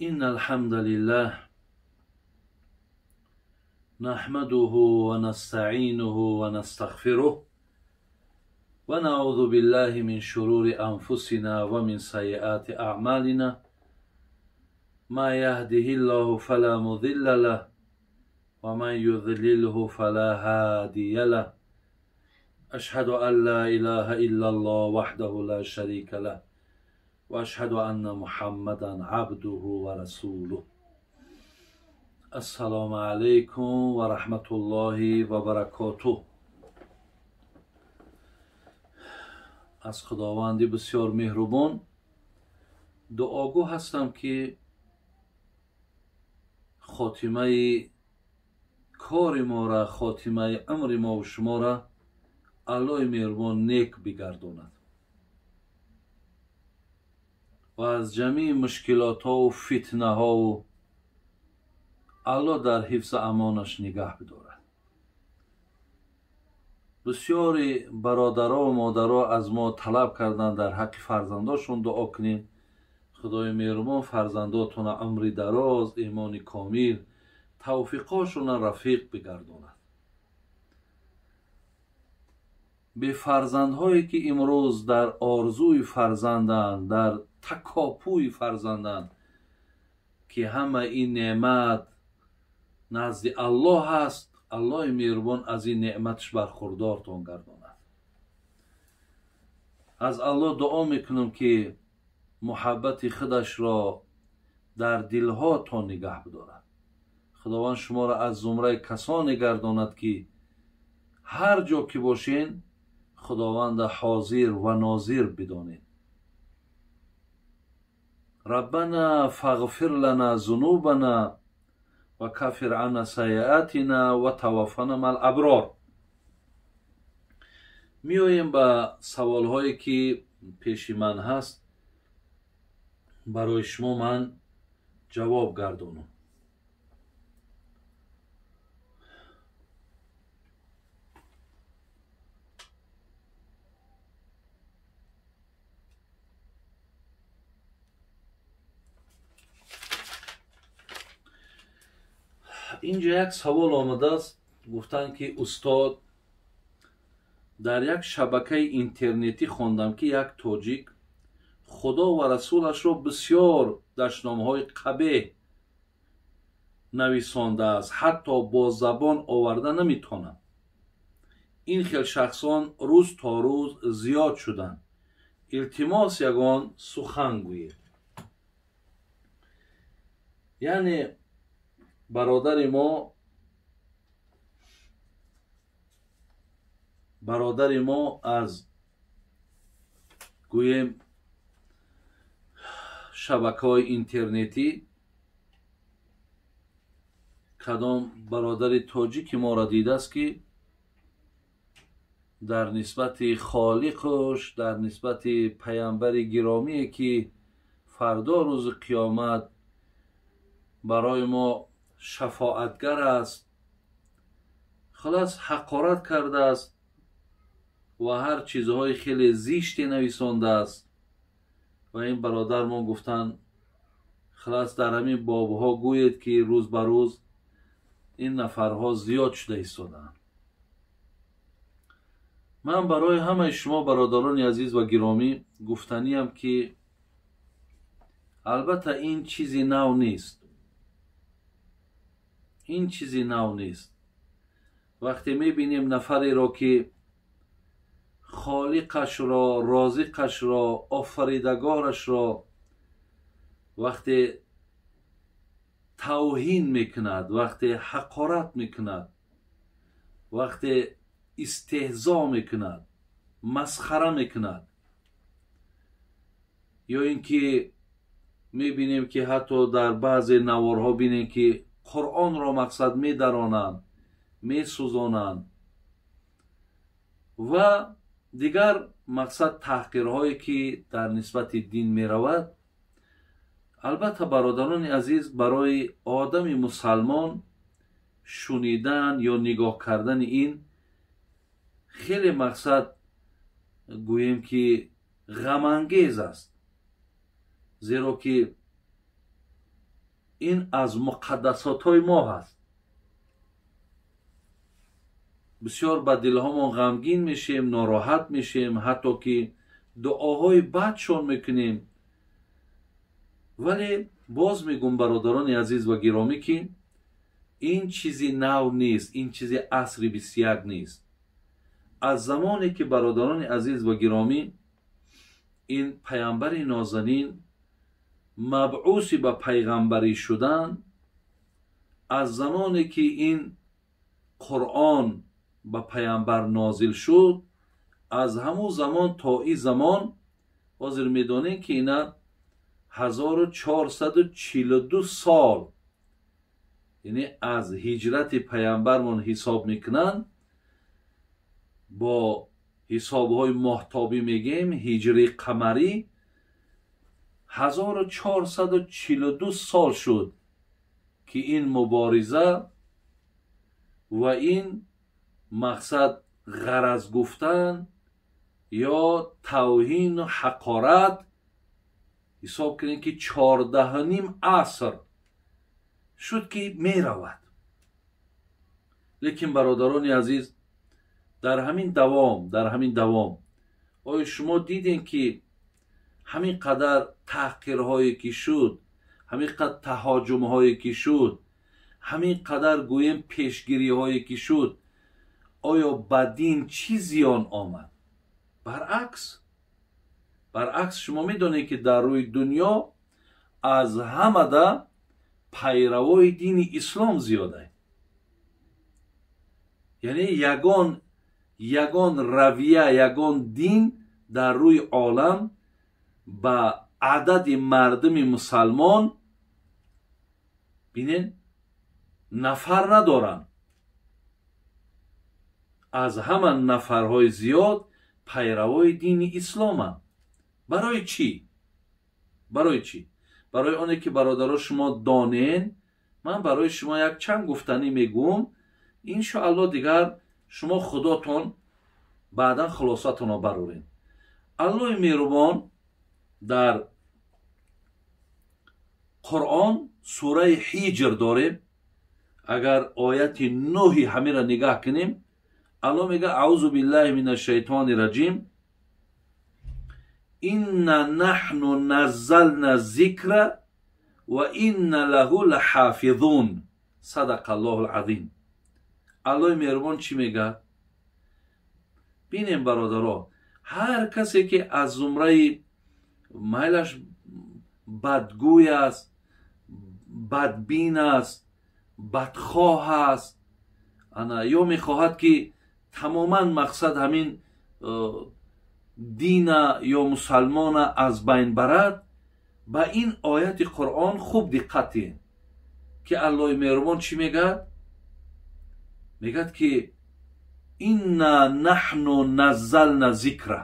إن الحمد لله نحمده ونستعينه ونستغفره ونعوذ بالله من شرور أنفسنا ومن سيئات أعمالنا ما يهده الله فلا مضل له ومن يضلله فلا هادي له أشهد أن لا إله إلا الله وحده لا شريك له وأشهد أن محمدا عبده ورسوله. السلام عليكم ورحمة الله وبركاته. از خداوندی بسیار مهربان دعاگو هستم که خاتمه کار ما را، خاتمه امر ما و شما را الله مهربان نیک بگرداند و از جمیع مشکلات ها و فتنه ها و الله در حفظ امانش نگه بدارد. بسیاری برادرها و مادرها از ما طلب کردند در حق فرزنداشون دعا کنیم. خدای مهربان فرزنداتون عمری دراز، ایمان کامل، توفیقاشون رفیق بگرداند. به فرزندهایی که امروز در آرزوی فرزندند، در تکاپوی فرزندند، که همه این نعمت نزد الله هست، الله مهربان از این نعمتش برخوردارتان گرداند. از الله دعا میکنم که محبت خودش را در دلهاتان نگه بدارد. خداوند شما را از زمره کسانی گرداند که هر جا که باشین خداوند حاضر و ناظر بدانید. ربنا فاغفر لنا ذنوبنا و کفر عنا سیئاتنا و توفنا مع الابرار. میاییم به سوال هایی که پیش من هست، برای شما من جواب گردانم. اینجا یک سوال آمده است، گفتند که استاد در یک شبکه اینترنتی خواندم که یک تاجیک خدا و رسولش را بسیار دشنام‌های قبیح نویسانده است، حتی با زبان آورده نمیتونم. این خیل شخصان روز تا روز زیاد شدند. التماس یگان سخن گویید. یعنی برادر ما از گویم شبکه‌های اینترنتی کدام برادر تاجیک ما را دیده است که در نسبت خالقش، در نسبت پیامبر گرامی که فردا روز قیامت برای ما شفاعتگر است، خلاص حقارت کرده است و هر چیزهای خیلی زیشتی نویسانده است. و این برادر ما گفتن خلاص در همین بابها گویید که روز به روز این نفرها زیاد شده ایستادند. من برای همه شما برادران عزیز و گرامی گفتنیم که البته این چیزی نو نیست، این چیزی نو نیست. وقتی میبینیم نفری را که خالقش را، رازقش را، آفریدگارش را وقتی توهین میکند، وقتی حقارت میکند، وقتی استهزا میکند، مسخره میکند، یا اینکه میبینیم که حتی در بعض نوارها بینیم که قرآن را مقصد میدرانند، میسوزانند و دیگر مقصد تحقیرهایی که در نسبت دین میرود. البته برادران عزیز، برای آدم مسلمان شنیدن یا نگاه کردن این خیلی مقصد گوییم که غم انگیز است، زیرا که Ин аз муқаддасотҳои мо ҳаст. Бисёр ба дилҳомон ғамгин мешем, нороҳат мешем, ҳатто ки дуоҳои бадшон мекунем. Вале боз мегӯм, бародарони азиз ва гиромӣ, ки ин чизи нав нест, ин чизи асри 21 нест. Аз замоне ки, бародарони азиз ва гиромӣ, ин паямбари нозанин мабъуси ба пайғамбарӣ шудан, аз замоне ки ин Қуръон ба паямбар нозил шуд, аз ҳамун замон то ин замон, ҳозир медонем ки ина 1442 сол, яъне аз ҳиҷрати паямбармон ҳисоб мекунанд, бо ҳисобҳои моҳтобӣ мегем, ҳиҷри қамарӣ, 1442 сол шуд ки ин мубориза ва ин мақсад ғараз гуфтан ё тавҳину ҳақорат, ҳисоб кунем ки 14.5 аср шуд ки меравад. Лекин бародарони азиз, дар ҳамин давом оё шумо дидем ки ҳамин қадар таҳқирҳое ки шуд, ҳамин қадар таҳоҷумҳое ки шуд, ҳамин қадар гӯем пешгириҳое ки шуд, оё ба дин чӣ зиён омад? Баръакс, шумо медонед ки дар рӯи дунё аз ҳамада пайравои дини ислом зиёда. Яъне ягон равия, ягон дин дар рӯи олам ба адади мардуми мусалмон, бинен, нафар надоранд. Аз ҳама нафарҳои зиёд пайравои дини исломанд. Барои чӣ? Барои чӣ? Барои оне ки, бародаро, шумо донен, ман барои шумо як чанд гуфтанӣ мегӯм, иншоалло дигар шумо худотон баъдан хулосатонро бароред. Аллоҳи меҳрубон дар Қуръон сураи Ҳиҷр дорем. Агар ояти 9 ҳамира нигаҳ кунем, Аллоҳ мега: аузу биллаҳи мина шайтони раҷим, инна наҳну наззална зикра ва инна лаҳу лаҳофизун. Садақа Аллоҳу алазим. Аллоҳи меҳрубон чӣ мегӯяд? Бинем, бародаро, ҳар касе ки аз зумраи майлаш бадгӯй аст, бадбин аст, бадхоҳ аст, ана ё мехоҳад ки тамоман мақсад ҳамин дина ё мусалмона аз байн барад, ба ин ояти Қуръон хуб диққат диҳед ки Аллоҳи меҳрубон чӣ мегӯяд? Мегӯяд ки инна наҳну наззална зикра.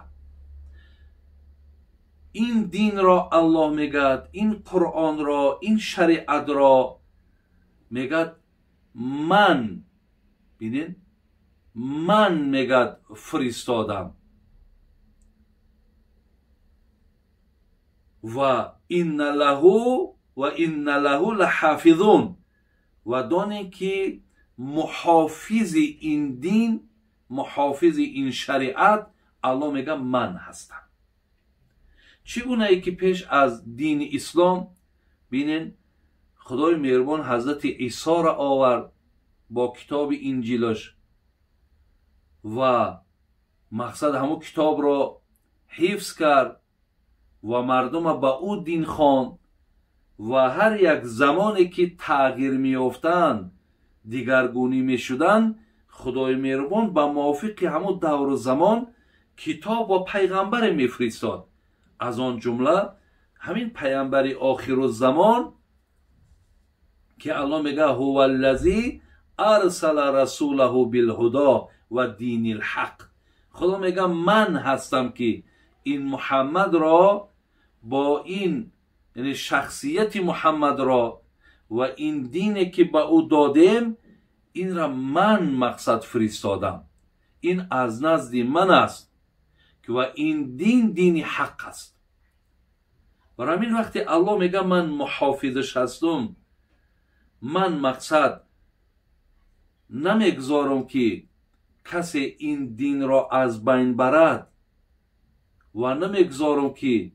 Ин динро Аллоҳ мегӯяд, ин Қуръонро, ин шариатро мегӯяд ман, бинед, ман мегӯяд фиристодам ва инна лаҳу ва инна лаҳу лаҳофизун. Ва донем ки муҳофизи ин дин, муҳофизи ин шариат Аллоҳ мегӯяд ман ҳастам. Чӣ гунае ки пеш аз дини ислом, бинен, Худои меҳрубон ҳазрати Исоро овард бо китоби Инҷилаш ва мақсад ҳамун китобро ҳифз кард ва мардума ба ӯ дин хонд ва ҳар як замоне ки тағйир меёфтанд, дигаргунӣ мешуданд, Худои меҳрубон ба мувофиқи ҳамун давру замон китоб ва пайғамбаре мефиристод. Аз он ҷумла ҳамин пайғамбари охиру замон ки Аллоҳ мегӯяд: ҳува аллази арсала расулаҳу билҳудо ва дини лҳақ. Худо мегӯяд ман ҳастам ки ин Муҳаммадро бо ин, яъне шахсияти Муҳаммадро ва ин дине ки ба ӯ додем, инра ман мақсад фиристодам. Ин аз назди ман аст ва ин дин дини ҳақ аст. Барои ҳамин вақте Аллоҳ мегӯяд ман муҳофизаш ҳастум, Ман мақсад намегузорам, ки касе ин динро аз байн барад ва намегузорам, ки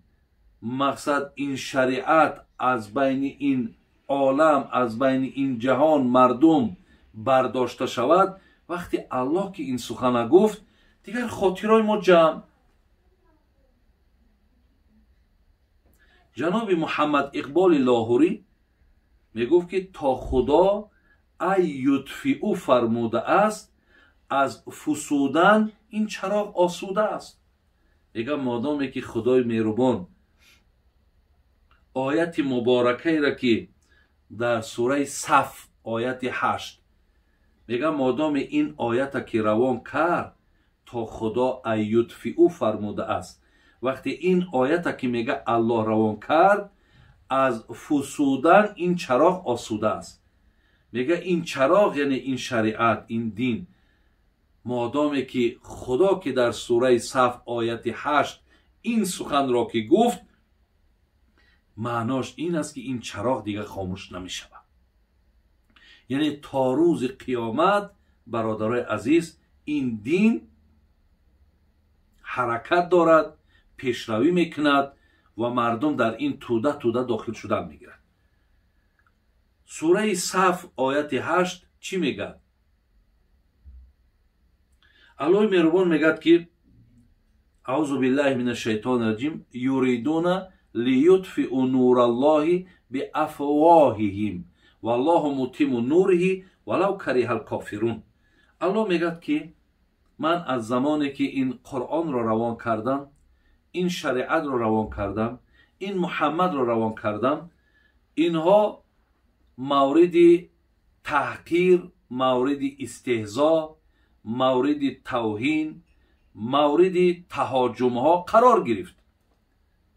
мақсад ин шариат аз байни ин олам, аз байни ин ҷаҳон мардум бардошта шавад. Вақте Аллоҳ ки ин сухана гуфт, дигар хотирои мо ҷамъ. Ҷаноби Муҳаммад Иқболи Лоҳурӣ мегуфт, ки то Худо ай ютфиу фармудааст, аз фусудан ин чароғ осуда аст. Мегӯяд, модоме ки Худои меҳрубон ояти муборакаеро, ки дар сураи Саф ояти 8 мегӯяд, модоме ин оята ки равон кард, то Худо ай ютфиу фармудааст, вақте ин оята ки мега Аллоҳ равон кард, аз фусудан ин чароғ осуда аст. Мега ин чароғ, яъне ин шариат, ин дин, модоме ки Худо ки дар сураи Саф ояти 8 ин суханро ки гуфт, маънош ин аст, ки ин чароғ дигар хомӯш намешавад. Яъне то рӯзи қиёмат, бародарои азиз, ин дин ҳаракат дорад, пешравӣ мекунад ва мардум дар ин тӯда тӯда дохил шудан мегирад. Сураи Саф ояти 8 чӣ мегӯяд? Аллоҳи меҳрубон мегӯяд, ки аузу биллаҳи мин ашшайтони раҷим, юридуна лиютфиу нураллоҳи биафвоҳиҳим валлоҳу мутиму нуриҳи валав кариҳал кофирун. Аллоҳ мегӯяд, ки ман аз замоне ки ин Қуръонро равон кардам, ин шариатро равон кардам, ин Муҳаммадро равон кардам, инҳо мавриди таҳқир, мавриди истеҳзо, мавриди тавҳин, мавриди таҳоҷумҳо қарор гирифт.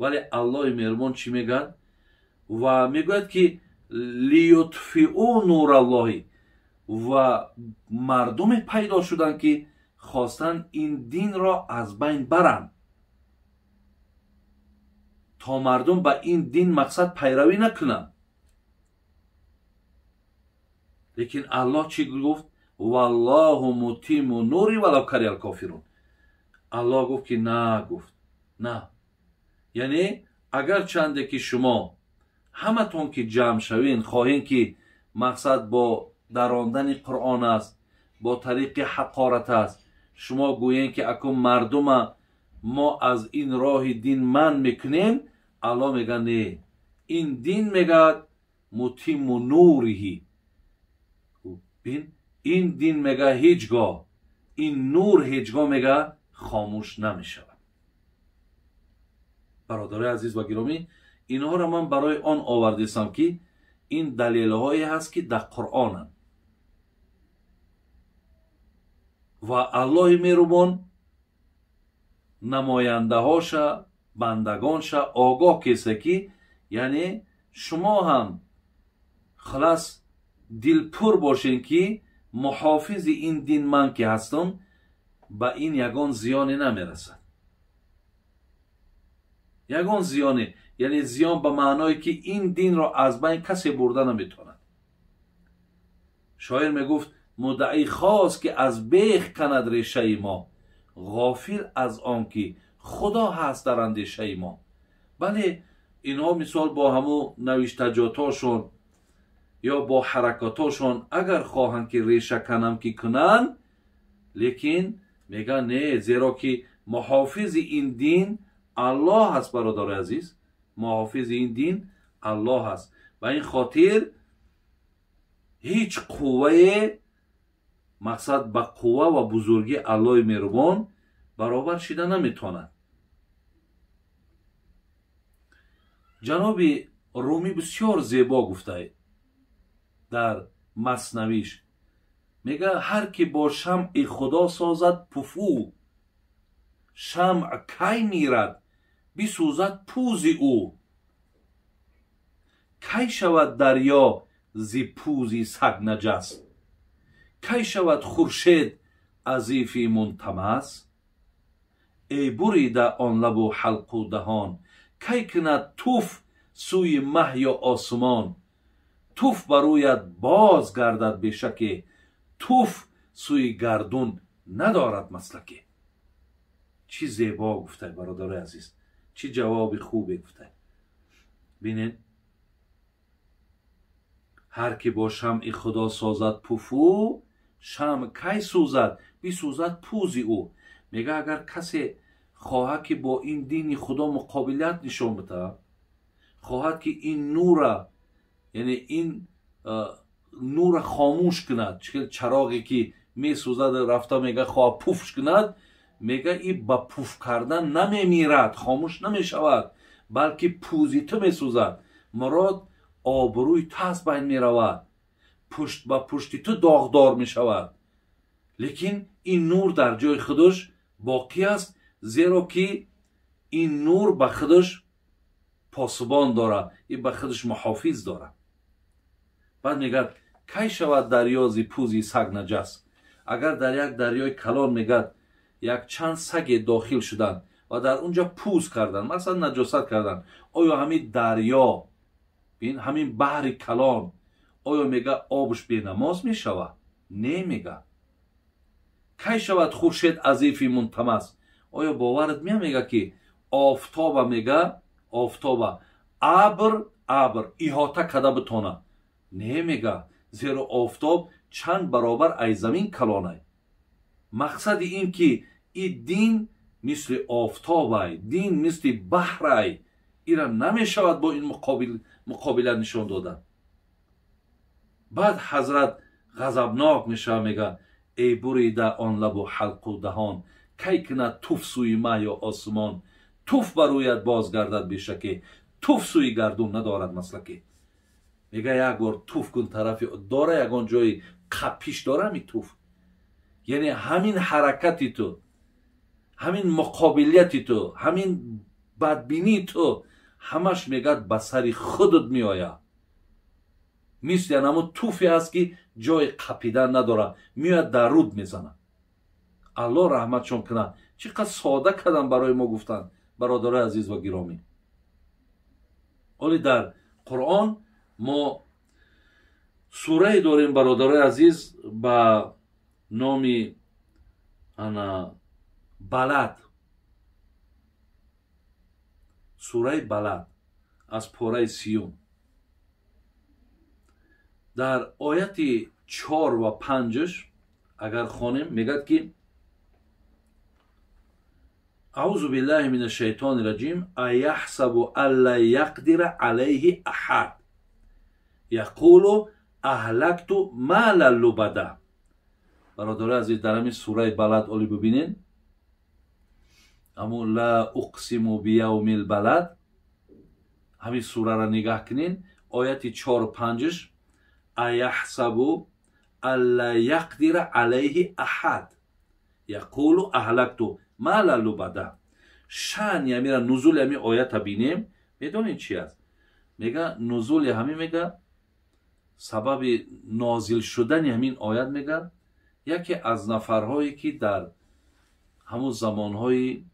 Вале Аллоҳи меҳрубон чӣ мегӯяд? Ва мегӯяд, ки лиютфиу нураллоҳи, ва мардуме пайдо шуданд, ки хостанд ин динро аз байн баранд, то мардум ба ин дин мақсад пайравӣ накунанд. Лекин Аллоҳ чӣ гуфт? Валлоҳу мутиму нури валав кариҳал кофирун. Аллоҳ гуфт, ки на, гуфт на, яъне агар чанде ки шумо ҳаматон ки ҷамъ шавен, хоҳем ки мақсад бо дарондани Қуръон аст, бо тариқи ҳақорат аст, шумо гӯем, ки акун мардума мо аз ин роҳи дин манъ мекунем, Аллоҳ мега не, ин дин мегӯяд мутиму нуриҳи, бин, ин дин мега ҳеҷ гоҳ, ин нур ҳеҷ гоҳ мега хомӯш намешавад. Бародарои азиз ва гиромӣ, инҳоро ман барои он овардистам, ки ин далелҳое ҳаст, ки дар Қуръонанд ва Аллоҳи меҳрубон намояндаҳоша, бандагонша огоҳ кеса, ки яъне шумо ҳам хулас дилпур бошен, ки муҳофизи ин дин ман ки ҳастам, ба ин ягон зиёне намерасад. Ягон зиёне, яъне зиён ба маъное, ки ин динро аз байн касе бурда наметавонад. Шоир мегуфт: муддаӣ хост, ки аз бех канад решаи мо, ғофил аз он ки Худо ҳаст дар андешаи мо. Бале, инҳо мисол бо ҳамун навиштаҷотҳошон ё бо ҳаракатҳошон агар хоҳанд, ки реша канам ки кунанд, лекин мегӯянд не, зеро ки муҳофизи ин дин Аллоҳ аст. Бародари азиз, муҳофизи ин дин Аллоҳ аст. Ба ин хотир ҳеҷ қуввае мақсад ба қувва ва бузургии Аллоҳи меҳрубон баробар шида наметавонад. Ҷаноби Румӣ бисёр зебо гуфтае дар маснавиш, мега ҳар ки бо шамъи Худо созад пуфу, шамъ кай мирад, бисӯзад пӯзи ӯ. Кай шавад дарё зи пӯзи саг наҷас, кай шавад хуршед азифи мунтамас. Эй бурида он лабу ҳалқу даҳон, кай кунад туф сӯи маҳ ё осмон. Туф барӯяд боз гардад бешаке, туф сӯи гардун надорад маслаке. Чӣ зебо гуфтай, бародарои азиз, чӣ ҷавоби хубе гуфтай. Бинед, ҳар ки бо шамъи худо созад пуфу, шамъ кай сӯзад, бисӯзад пӯзи ӯ. Мега агар касе хоҳад ки бо ин дини худо муқобилият нишон бидаҳад, хоҳад ки ин нура, яъне ин нура хомӯш кунад, чароғе ки месӯзад рафта мега хоҳад пуфш кунад, мега и ба пуф кардан намемирад, хомӯш намешавад, балки пӯзи ту месӯзад. Мурод обрӯи ту аз байн меравад, пушт ба пушти ту доғдор мешавад. Лекин ин нур дар ҷои худаш боқӣ аст, зеро ки ин нур ба худаш посубон дорад, и ба худаш муҳофиз дорад. Баъд мегӯяд кай шавад дарёзи пӯзи саг наҷас? Агар дар як дарёи калон мегӯяд якчанд саге дохил шуданд ва дар он ҷо пӯз карданд, масалан наҷосат карданд, оё ҳамин дарё, ҳамин баҳри калон, оё мега обш бенамоз мешавад? Не, мега. Кай шавад хуршед азифи мунтамас? Оё боварат мея мега ки офтоба, мега офтоба абр иҳота карда битона? Не, мега, зеро офтоб чанд баробар ай замин калонай. Мақсади ин ки и дин мисли офтобай, дин мисли баҳрай, ира намешавад бо ин муқобилат нишон додан. Баъд ҳазрат ғазабнок мешавад, мега эй бурида он лабу ҳалқу даҳон, кай кунад туф сӯи ма ё осмон, туф барӯяд боз гардад бешаке, туф сӯи гардун надорад маслаке. Мега як бор туф кун тарафи дора, ягон ҷои қапиш дора ҳамин туф. Яъне ҳамин ҳаракати ту, ҳамин муқобилияти ту, ҳамин бадбинии ту ҳамаш мегӯяд ба сари худат меояд. Мисли анамо туфе аст ки ҷои қапидан надорад, меояд дар руд мезанад. Аллоҳ раҳматшон кунад, чӣ қадр сода кардан барои мо гуфтанд, бародарои азиз ва гиромӣ. Оли дар Қуръон мо сурае дорем, бародарои азиз, ба номи ана Балад, сураи Балад аз пораи 30. Дар ояти 4 ва 5 агар хонем мегӯяд ки аузу биллаҳи мина шайтони раҷим, аяҳсабу ан ла яқдира алайҳи аҳад яқулу аҳлакту мала лубада. Бародарои азиз, дар ҳамин сураи Балад оли бибинед, аммо ла уқсиму биявмил балад, ҳамин сураро нигаҳ кунед, ояти 4 5, аяҳсабу ан ла яқдира алайҳи аҳад яқулу аҳлакту мала лубада. Шаъни ҳамира нузули ҳамин оята бинем, медонед чи аст? Мега нузули ҳамин, мега сабаби нозил шудани ҳамин оят, мега яке аз нафарҳое ки дар ҳамун замонҳои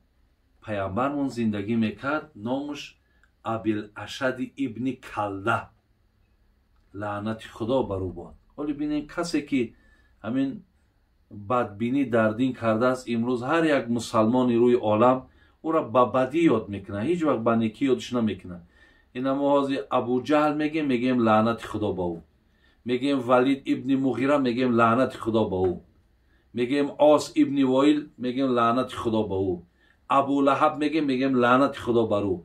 паямбармон зиндагӣ мекард, номаш Абилашади ибни Калда, лаънати худо бар ӯ бод. Ҳоле бинед, касе ки ҳамин бадбинӣ дар дин кардааст, имрӯз ҳар як мусалмони рӯи олам ӯра ба бадӣ ёд мекунад, ҳеҷ вақт ба некӣ ёдш намекунад. Ина мо ҳозир Абуҷаҳл мегем, мегем лаънати худо ба ӯ, мегем Валид ибни Муғира, мегем лаънати худо ба ӯ, мегем Ос ибни Воил, мегем лаънати худо ба ӯ, Абулаҳаб мегем, мегем лаънати худо бар ӯ.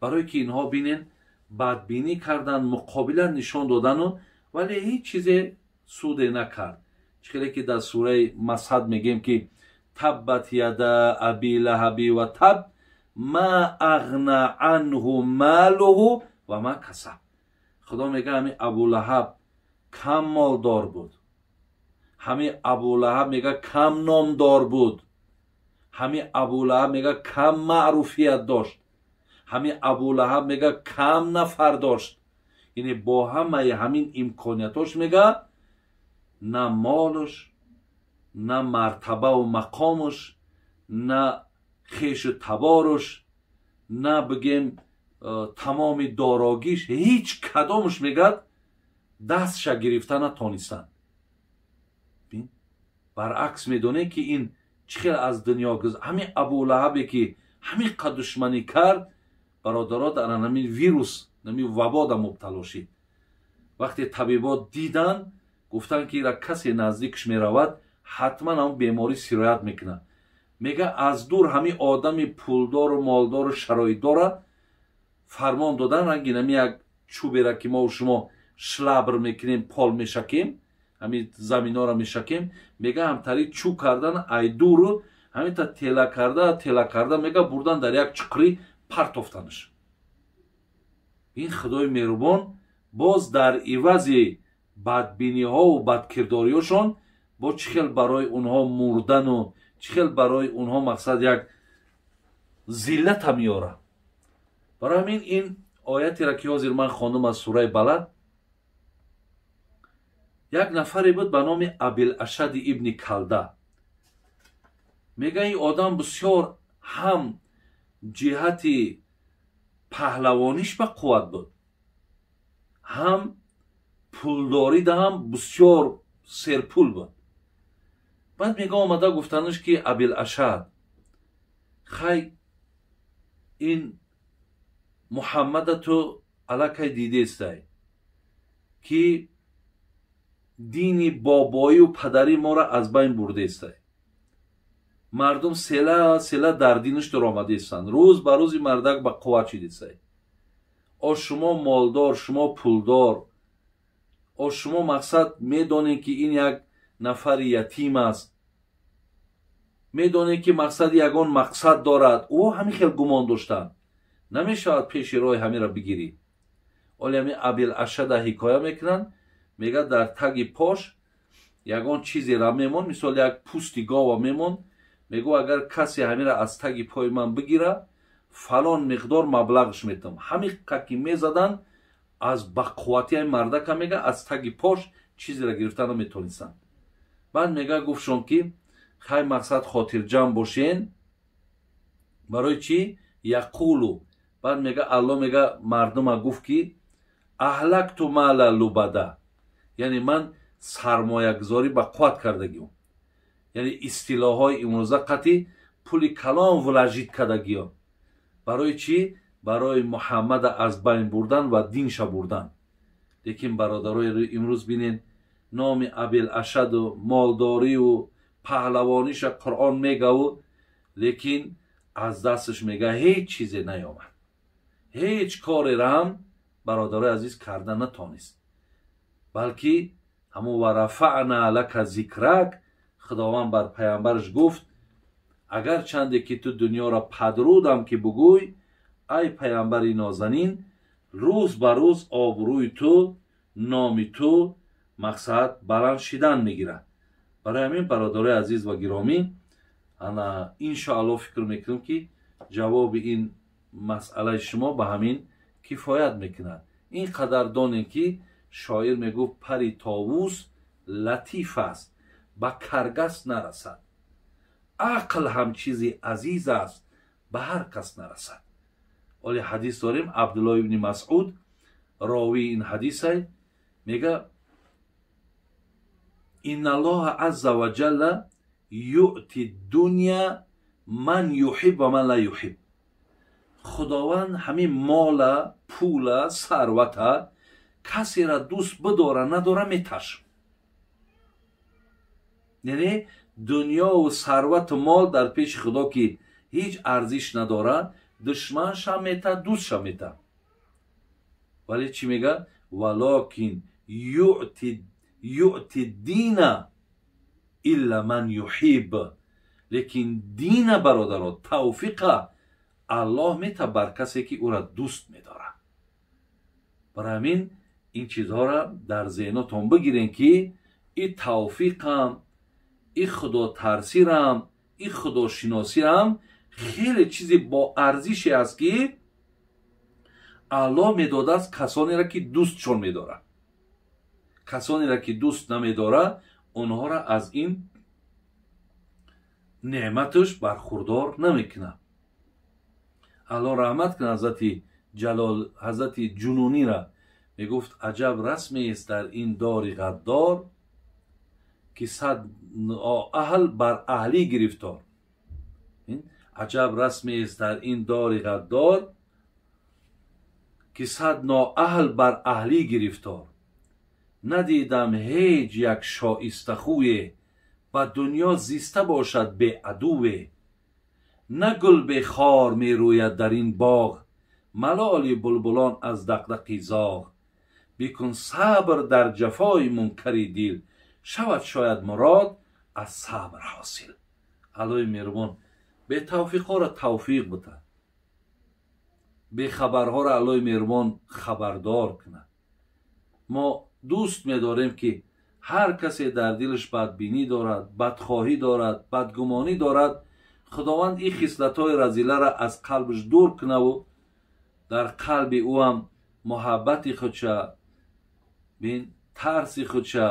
Барое ки инҳо бинен бадбинӣ кардан, муқобилат нишон додану, вале ҳеҷ чизе суде накард. Чӣ хеле ки дар сураи Масад мегем ки таббат яда аби лаҳаби ва таб ма ағна анҳу малуҳу ва ма касаб. Худо мега ҳамин Абулаҳаб кам молдор буд, ҳамин Абулаҳаб мега кам номдор буд, ҳамин Абулаҳаб мега кам маъруфият дошт, ҳамин Абулаҳаб мега кам нафар дошт. Яъне бо ҳамаи ҳамин имкониятош мега на молуш, на мартабаву мақомуш, на хешу таборуш, на бигем тамоми дорогиш, ҳеҷ кадомуш мегӯяд Дастша гирифта натонистанд. Баръакс, медонед, ки ин чӣ хел аз дунё гуз, ҳамин Абулаҳабе, ки ҳамин қад душманӣ кард, бародаро, дар ҳамин вирус, ҳамин вабода мубтало шид. Вақте табибот диданд, гуфтанд, ки ира касе наздикш меравад, ҳатман ҳамн беморӣ сироят мекунад. Мега, аз дур ҳамин одами пулдору молдору шароитдора фармон додан, ранги нами як чӯбера, ки мову шумо шлабр мекунем, пол мешакем, ҳамин заминҳоро мешакем, мега, ҳамтари чӯ кардан, айдуру ҳаминта тела карда, тела карда, мега, бурдан, дар як чуқурӣ партофтанаш. Ин Худои меҳрубон боз дар ивази бадбиниҳову бадкирдориҳошон бо чӣ хел барои онҳо мурдану чӣ хел барои онҳо, мақсад, як зиллата меорад. Барои ҳамин ин оятеро, ки ҳозир ман хондум аз сураи Балад, як нафаре буд ба номи Абилашади ибни Калда. Мега, ин одам бисёр ҳам ҷиҳати паҳлавониш ба қувват буд, ҳам пулдорида ҳам бисёр серпул буд. Баъд, мега, омада гуфтанаш, ки Абилашад, хай, ин Муҳаммада ту аллакай дидестай, ки дини бобоию падарӣ моро аз байн бурдестай, мардум села села дар динаш даромадестанд, рӯз ба рӯзи мардак ба қувват шидестай. О, шумо молдор, шумо пулдор, о, шумо, мақсад, медонед, ки ин як нафари ятим аст, медонед, ки мақсади ягон мақсад дорад. Ӯ ҳамин хел гумон доштанд, намешавад пеши роҳи ҳаминро бигирӣ. Оли ҳамин Абилашада ҳикоя мекунанд, мега, дар таги пош ягон чизера мемон, мисол, як пӯсти гова мемон. Мегӯ, агар касе ҳаминро аз таги пои ман бигира, фалон миқдор маблағш метам. Ҳамин ки мезаданд, аз бақуввати ҳамин мардака, мега, аз таги пош чизеро гирифта наметонистанд. Баъд, мега, гуфтшон, ки хай, мақсад, хотирҷамъ бошен. Барои чӣ яқулу? Баъд, мега, Алло, мега, мардума гуфт, ки аҳлакту мала лубада, яъне ман сармоягузорӣ ба қувват кардагиём, яъне истилоҳҳои имрӯза қатъи пули калон вложить кардагиём. Барои чӣ? Барои Муҳаммада аз байн бурдан ва динша бурдан. Лекин, бародарои, имрӯз бинен, номи Абилашаду молдориву паҳлавониша Қуръон мегаву, лекин аз дасташ, мега, ҳеҷ чизе наёмад, ҳеҷ корера ҳам, бародарои азиз, карда натонист, балки ҳамун ва рафаъна лака зикрак. Худованд бар паямбараш гуфт: агарчанде ки ту дунёро падрудам, ки бугӯй, ай паямбари нозанин, рӯз ба рӯз обрӯи ту, номи ту, мақсад, баланд шидан мегирад. Барои ҳамин, бародарои азиз ва гиромӣ, ана, иншоалло, фикр мекунам, ки ҷавоби ин масъалаи шумо ба ҳамин кифоят мекунад. Ин қадар донем, ки шоир мегуфт: пари товус латиф аст, ба каргас нарасад, ақл ҳам чизи азиз аст, ба ҳар кас нарасад. Оле ҳадис дорем, Абдулло ибни Масъуд ровии ин ҳадисай, мега: инналлоҳа азза ва ҷалла юъти дуня ман юҳиб ва ман ла юҳиб. Худованд ҳамин мола, пула, сарвата касера дӯст бидора, надора, меташ. Яъне дунёву сарвату мол дар пеши Худо, ки ҳеҷ арзиш надорад, душманша мета, дӯстша мета. Вале чӣ мега? Валокин юъти дина илла ман юҳиб. Лекин дина, бародаро, тавфиқа Аллоҳ мета бар касе, ки ӯра дӯст медорад. Барои ҳамин ин чизҳоро дар зеҳнотон бигирем, ки и тавфиқам, и худотарсирам, и худошиносирам хеле чизи боарзише аст, ки Аллоҳ медодааст касонеро, ки дӯстшон медорад. Касонеро, ки дӯст намедорад, онҳоро аз ин неъматаш бархурдор намекунад. Аллоҳ раҳмат кунад ҳазрати Ҷалол, ҳазрати Ҷунунира. Мегуфт аҷаб расмест дар ин дори ғаддор, ки сад аҳл бар аҳлӣ гирифтор. Аҷаб расмест дар ин дори ғаддор, ки сад ноаҳл бар аҳлӣ гирифтор. Надидам ҳеҷ як шоистахӯе, ба дунё зиста бошад беадуве. На гул бехор мерӯяд дар ин боғ, малоли булбулон аз дақдақи зоғ. Бикун сабр дар ҷафои мункари дил, шавад шояд мурод аз сабр ҳосил. Аллоҳи меҳрубон бетавфиқҳоро тавфиқ битад, бехабарҳоро Аллоҳи меҳрубон хабардор кунад. Мо дӯст медорем, ки ҳар касе дар дилаш бадбинӣ дорад, бадхоҳӣ дорад, бадгумонӣ дорад, Худованд ин хислатҳои разиларо аз қалбаш дур кунаву дар қалби ӯ ҳам муҳаббати худша, бин тарси худша,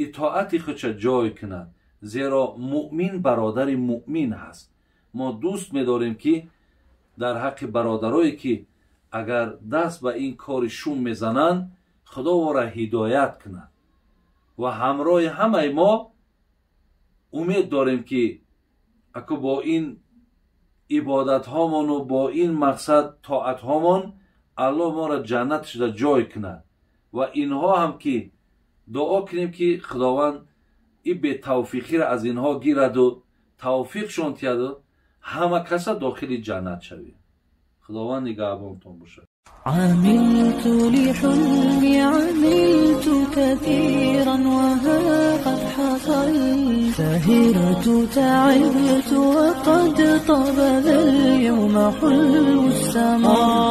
итоати худша ҷой кунад. Зеро муъмин бародари муъмин ҳаст. Мо дӯст медорем, ки дар ҳаққи бародарое, ки агар даст ба ин кори шум мезананд, Худо ора ҳидоят кунад. Ва ҳамроҳи ҳамаи мо умед дорем, ки аку бо ин ибодатҳомону бо ин мақсад тоатҳомон Аллоҳ моро ҷаннат шуда ҷой кунад. Ва инҳо ҳам ки дуо кунем, ки Худованд ин бетавфиқиро аз инҳо гираду тавфиқшон тиҳаду ҳама каса дохили ҷаннат шавем. Худованд нигаҳбонтон бошад. عملت لحلمي عملت كثيرا وها قد حصل، سهرت تعبت وقد طاب ذا اليوم حلو السمر.